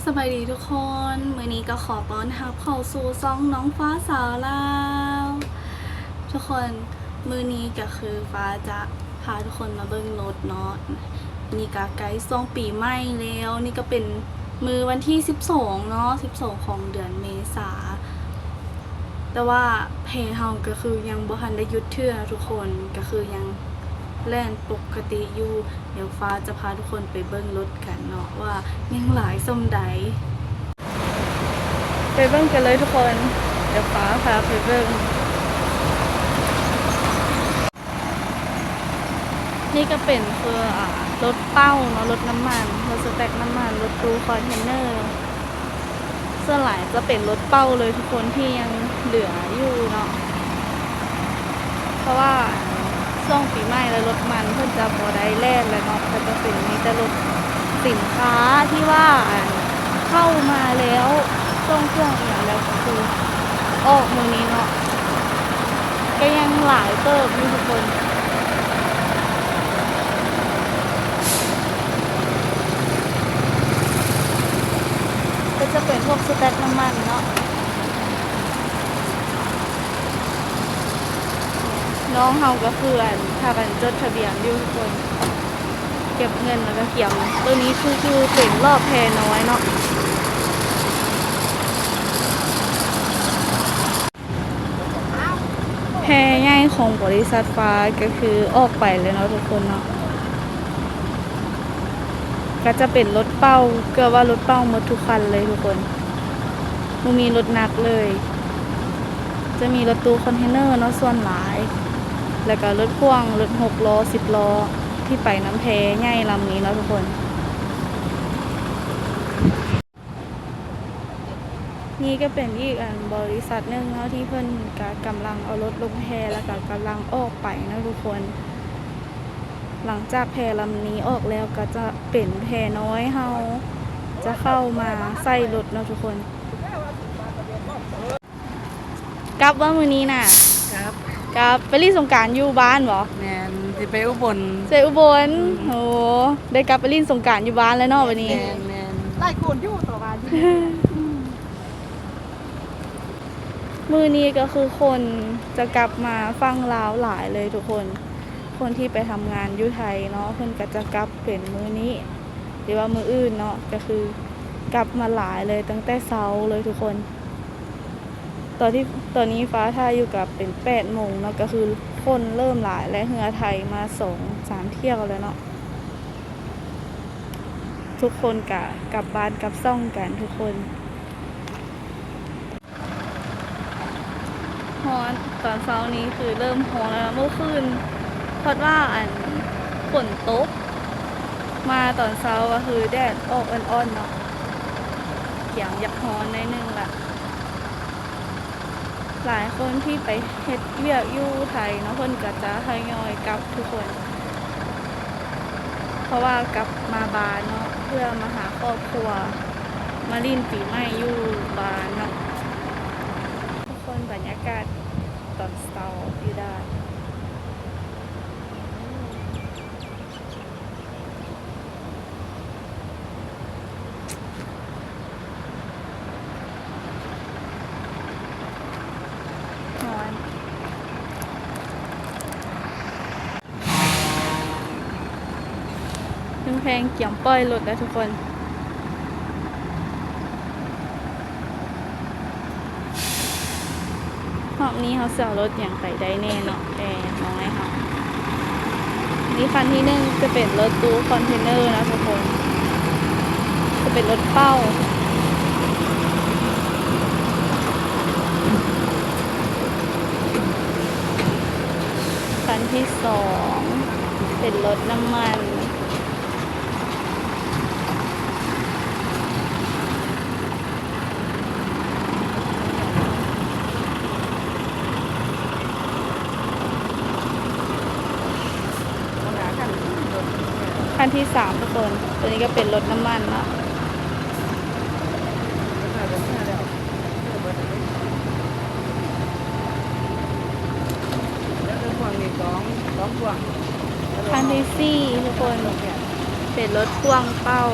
ສະບາຍດີທຸກຄົນ, ມື້ນີ້ກໍຂໍຕ້ອນຮັບເຂົ້າສູ່ຊ່ອງນ້ອງຟ້າສາວລາວ. ທຸກຄົນ, ມື້ນີ້ກໍຄືຟ້າຈະພາທຸກຄົນມາເບິ່ງລົດເນາະ. ນີ້ກໍໃກ້ຊ່ວງປີໃໝ່ແລ້ວ, ນີ້ກໍເປັນມື້ວັນທີສິບສອງເນາະ, ສິບສອງຂອງເດືອນເມສາ. ແຕ່ວ່າແພເຮົາກໍຄືຍັງບໍ່ທັນໄດ້ຢຸດເທື່ອນະທຸກຄົນ, ກໍຄືຍັງແລ່ນປົກກະຕິຢູ່. ດຽວຟ້າຈະພາທຸກຄົນໄປເບິ່ງລົດກັນເນາະ ວ່າຍັງຫຼາຍສ່ຳໃດ. ໄປເບິ່ງກັນເລີຍທຸກຄົນ, ດຽວຟ້າພາໄປເບິ່ງ. ນີ້ກໍເປັນຄື ອາ ລົດເປົາເນາະ, ລົດນ້ຳມັນ, ລົດສະແຕັກນ້ຳມັນ, ລົດຕູ້ຄອນເທນເນີ. ສ່ວນຫຼາຍຈະເປັນລົດເປົາເລີຍທຸກຄົນທີ່ຍັງເຫຼືອຢູ່ເນາະ, ເພາະວ່າຊ່ວງປີໃໝ່ແລ້ວລົດມັນເພິ່ນຈະບໍ່ໄດ້ແລ່ນແລ້ວເນາະ, ກໍຈະເປັນມີແຕ່ລົດສິນຄ້າທີ່ວ່າ ອັນ ເຂົ້າມາແລ້ວ, ສົ່ງເຄື່ອງອີ່ຫຍັງແລ້ວ ຄືອອກມື້ນີ້ເນາະ, ກໍຍັງຫຼາຍເຕີບຢູ່ທຸກຄົນ. ກໍຈະເປັນພວກສະແຕັກນ້ຳມັນເນາະ. ນ້ອງເຮົາກໍຄື ອັນ ພາກັນຈົດທະບຽນຢູ່ທຸກຄົນ, ເກັບເງິນແລ້ວກໍກຽມ. ໂຕນີ້ຄື ຄືເປັນລອບແພນ້ອຍເນາະ. ແພໃຫຍ່ຂອງບໍລິສັດຟ້າກໍຄືອອກໄປແລ້ວເນາະທຸກຄົນເນາະ. ກໍຈະເປັນລົດເປົາ, ເກືອບວ່າລົດເປົາໝົດທຸກຄັນເລີຍທຸກຄົນ, ບໍ່ມີລົດໜັກເລີຍ. ຈະມີລົດຕູ້ຄອນເທນເນີເນາະສ່ວນຫຼາຍ, ແລ້ວກໍລົດພ່ວງ, ລົດຫົກລໍ້, ສິບລໍ້ ທີ່ໄປນຳແພໃຫຍ່ລຳນີ້ເນາະທຸກຄົນ. ນີ້ກໍເປັນອີກ ອັນ ບໍລິສັດໜຶ່ງເນາະ ທີ່ເພິ່ນກະກຳລັງເອົາລົດລົງແພ ແລ້ວກະກຳລັງອອກໄປເນາະທຸກຄົນ. ຫຼັງຈາກແພລຳນີ້ອອກແລ້ວ ກໍຈະເປັນແພນ້ອຍເຮົາຈະເຂົ້າມາໃສ່ລົດເນາະທຸກຄົນ. ກັບບໍ່ມື້ນີ້ນະ? ກັບ. ກັບໄປຫຼິ້ນສົງການຢູ່ບ້ານບໍ່? ແມ່ນ, ຊິໄປອຸບົນ. ໄປອຸບົນ. ອືມ. ໂອ້ ໄດ້ກັບໄປຫຼິ້ນສົງການຢູ່ບ້ານແລ້ວເນາະບັດນີ້. ແມ່ນໆ. ຫຼາຍຄົນຢູ່ຕໍ່ວ່າຢູ່. ມື້ນີ້ກໍຄືຄົນຈະກັບມາຝັ່ງລາວຫຼາຍເລີຍທຸກຄົນ. ຄົນທີ່ໄປທຳງານຢູ່ໄທເນາະ ເພິ່ນກໍຈະກັບເປັນມື້ນີ້ ຫຼືວ່າມື້ອື່ນເນາະ, ກໍຄືກັບມາຫຼາຍເລີຍ ຕັ້ງແຕ່ເຊົ້າເລີຍທຸກຄົນ. ຕອນທີ່ ຕອນນີ້ຟ້າຖ່າຍຢູ່ກໍເປັນແປດໂມງເນາະ, ກໍຄືຄົນເລີ່ມຫຼາຍ ແລະ ເຮືອໄທມາສອງສາມຖ້ຽວແລ້ວເນາະ. ທຸກຄົນກະກັບບ້ານກັບຊ່ອງກັນທຸກຄົນ. ຮ້ອນ, ຕອນເຊົ້ານີ້ຄືເລີ່ມຮ້ອນແລ້ວເນາະ. ມື້ຄືນພັດວ່າ ອັນ ຝົນຕົກ, ມາຕອນເຊົ້າກໍຄືແດດອອກອ່ອນໆເນາະ, ກຽມຢາກຮ້ອນໜ້ອຍໜຶ່ງລະ. ຫຼາຍຄົນທີ່ໄປເຮັດວຽກຢູ່ໄທເນາະ ເພິ່ນກໍຈະທະຍອຍກັບທຸກຄົນ, ເພາະວ່າກັບມາບ້ານເນາະ ເພື່ອມາຫາຄອບຄົວ ມາຫຼິ້ນປີໃໝ່ຢູ່ບ້ານເນາະ. ທຸກຄົນ, ບັນຍາກາດຕອນເຊົ້າຢູ່ດ່ານ. ຮ້ອນ. ລຸງແພງກຽມປ່ອຍລົດແລ້ວທຸກຄົນ. ຮອບນີ້ເຮົາຊິເອົາລົດຫຍັງໄປໄດ້ແນ່ເນາະ ແພນ້ອຍເຮົາ. ນີ້ຄັນທີໜຶ່ງຈະເປັນລົດຕູ້ຄອນເທນເນີເນາະທຸກຄົນ, ຈະເປັນລົດເປົາ. ຄັນທີສອງເປັນລົດນ້ຳມັນ. ຄັນທີສາມທຸກຄົນ, ໂຕນີ້ກໍເປັນລົດນ້ຳມັນເນາະ. ຄັນທີສີ່ທຸກຄົນ, ເປັນລົດພ່ວງເປົາ.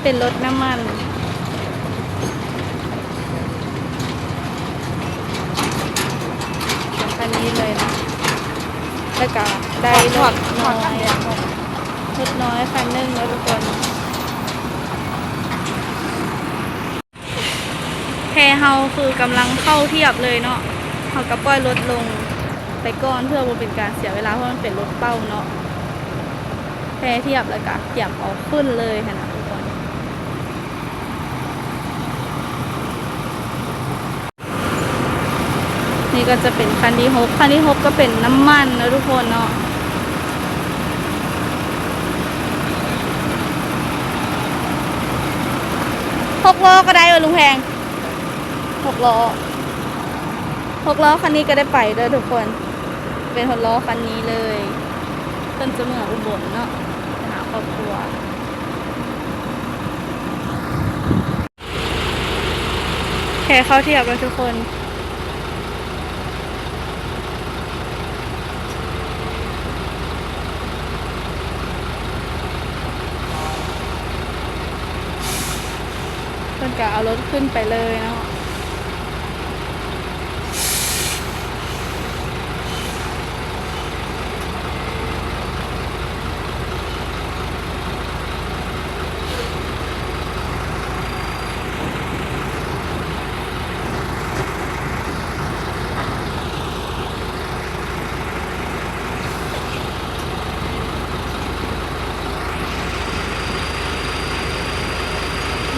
ເປັນລົດນ້ຳມັນ ຄັນນີ້ເລີຍເນາະ ແລ້ວກະໄດ້ລົດນ້ອຍ ລົດນ້ອຍຄັນໜຶ່ງເນາະທຸກຄົນ. ແພເຮົາຄືກຳລັງເຂົ້າທຽບເລີຍເນາະ ເຮົາກະປ່ອຍລົດລົງໄປກ່ອນ ເພື່ອບໍ່ເປັນການເສຍເວລາ ເພາະມັນເປັນລົດເປົ້າເນາະ. ແພທຽບແລ້ວກະກຽມອອກຂຶ້ນເລີຍຫັ້ນນະທຸກຄົນ. ນີ້ກະຈະເປັນຄັນທີຫົກ ຄັນທີຫົກກະເປັນນ້ຳມັນເນາະທຸກຄົນເນາະ. ຫົກລໍ້ກະໄດ້ບໍ່ລຸງແພງ? ຫົກລໍ້ ຫົກລໍ້ຄັນນີ້ກະໄດ້ໄປເດີທຸກຄົນ. ເປັນຫົກລໍ້ຄັນນີ້ເລີຍ ເພິ່ນຈະເມືອອຸບົນເນາະ ໄປຫາຄອບຄົວ. ແພເຂົ້າທຽບແລ້ວທຸກຄົນ. ເພິ່ນກະເອົາລົດຂຶ້ນໄປເລີຍເນາະ.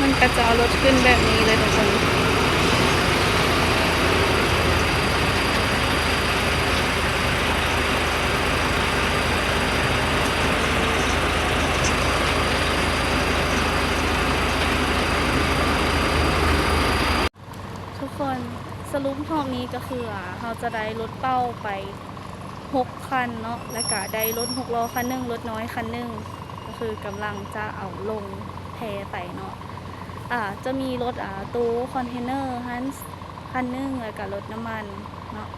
ມັນກະຈະເອົາລົດຂຶ້ນແບບນີ້ເລີຍທຸກຄົນ. ທຸກຄົນ ສະຫຼຸບຮອບນີ້ກະຄື ອາ ເຮົາຈະໄດ້ລົດເປົ້າໄປຫົກຄັນເນາະ ແລ້ວກະໄດ້ລົດຫົກລໍ້ຄັນໜຶ່ງ ລົດນ້ອຍຄັນໜຶ່ງ ກະຄືກຳລັງຈະເອົາລົງແພໄປເນາະ. ອາ ຈະມີລົດ ອາ ຕູ້ຄອນເທນເນີຫັ້ນຄັນໜຶ່ງ ແລ້ວກະລົດນ້ຳມັນເນາະ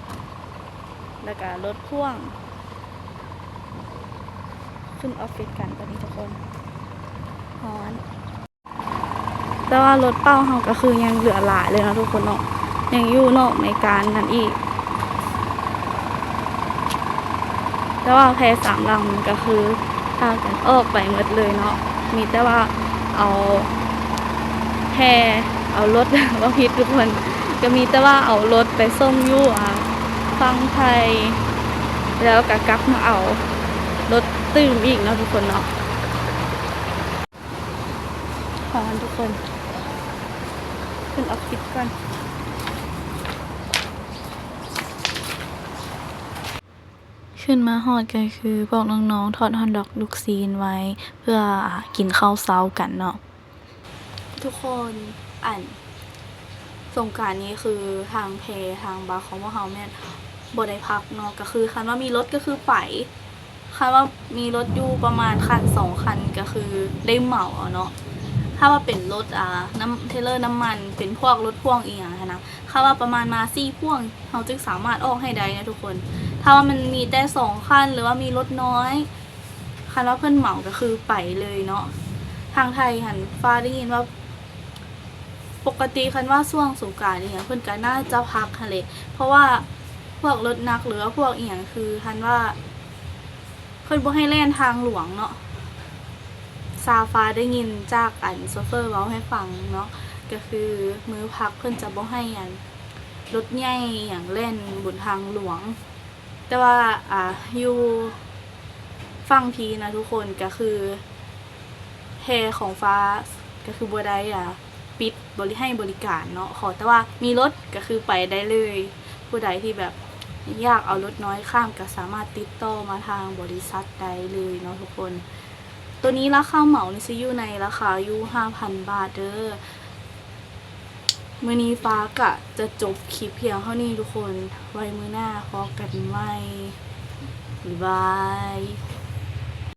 ແລ້ວກະລົດພ່ວງ. ຂຶ້ນອອບຟິດກັນຕອນນີ້ທຸກຄົນ ຮ້ອນ. ແຕ່ວ່າລົດເປົ້າເຮົາກະຄືຍັງເຫຼືອຫຼາຍເລີຍເນາະທຸກຄົນເນາະ ຍັງຢູ່ນອກໃນການນັ້ນອີກ. ແຕ່ວ່າແພສາມລຳກະຄືພາກັນອອກໄປໝົດເລີຍເນາະ ມີແຕ່ວ່າເອົາແພ ເອົາລົດ ເວົ້າຜິດທຸກຄົນ ກະມີແຕ່ວ່າເອົາລົດໄປສົ່ງຢູ່ ອາ ຝັ່ງໄທ ແລ້ວກະກັບມາເອົາລົດຕື່ມອີກເນາະທຸກຄົນເນາະ. ຮ້ອນທຸກຄົນ ຂຶ້ນອອບຟິດກ່ອນ. ຂຶ້ນມາຮອດກະຄືພວກນ້ອງໆ ທອດຮອດດອກລູກຊີ້ນໄວ້ ເພື່ອ ອາ ກິນເຂົ້າເຊົ້າກັນເນາະ. ທຸກຄົນ ອັນ ສົງການນີ້ຄືທາງແພທາງບາຂອງພວກເຮົາແມ່ນບໍ່ໄດ້ພັກເນາະ ກະຄືຄັນວ່າມີລົດກະຄືໄປ ຄັນວ່າມີລົດຢູ່ປະມານຄັນສອງຄັນກະຄືໄດ້ເໝົາເອົາເນາະ. ຖ້າວ່າເປັນລົດ ອາ ນ້ຳ ເທລເລີນ້ຳມັນ ເປັນພວກລົດພ່ວງອີ່ຫຍັງຫັ້ນນະ ຄັນວ່າປະມານມາສີ່ພ່ວງ ເຮົາຈຶ່ງສາມາດອອກໃຫ້ໄດ້ນະທຸກຄົນ. ຖ້າວ່າມັນມີແຕ່ສອງຄັນ ຫຼືວ່າມີລົດນ້ອຍ ຄັນວ່າເພິ່ນເໝົາກະຄືໄປເລີຍເນາະ. ທາງໄທຫັ້ນ ຟ້າໄດ້ຍິນວ່າ ປົກກະຕິຄັນວ່າຊ່ວງສົງການອີ່ຫຍັງ ເພິ່ນກະໜ້າຈະພັກຫັ້ນແຫຼະ ເພາະວ່າພວກລົດໜັກ ຫຼືວ່າພວກອີ່ຫຍັງ ຄືຄັນວ່າເພິ່ນບໍ່ໃຫ້ແລ່ນທາງຫຼວງເນາະ. ຊາວຟ້າໄດ້ຍິນຈາກ ອັນ ໂຊເຟີເວົ້າໃຫ້ຟັງເນາະ ກະຄືມື້ພັກເພິ່ນຈະບໍ່ໃຫ້ ອັນ ລົດໃຫຍ່ອີ່ຫຍັງແລ່ນບົນທາງຫຼວງ. ແຕ່ວ່າ ອາ ຢູ່ຝັ່ງພີ້ນະທຸກຄົນ ກະຄືແພຂອງຟ້າກະຄືບໍ່ໄດ້ ອາ ປິດບໍລິ ໃຫ້ບໍລິການເນາະ ຂໍແຕ່ວ່າມີລົດກະຄືໄປໄດ້ເລີຍ. ຜູ້ໃດທີ່ແບບຢາກເອົາລົດນ້ອຍຂ້າມກະສາມາດຕິດຕໍ່ມາທາງບໍລິສັດໄດ້ເລີຍເນາະທຸກຄົນ. ໂຕນີ້ລາຄາເໝົານີ້ຊິຢູ່ໃນລາຄາຢູ່ຫ້າພັນບາດເດີ. ມື້ນີ້ຟ້າກະຈະຈົບຄລິບພຽງເທົ່ານີ້ທຸກຄົນ ໄວ້ມື້ໜ້າພໍ້ກັນໃໝ່ ບາຍບາຍ.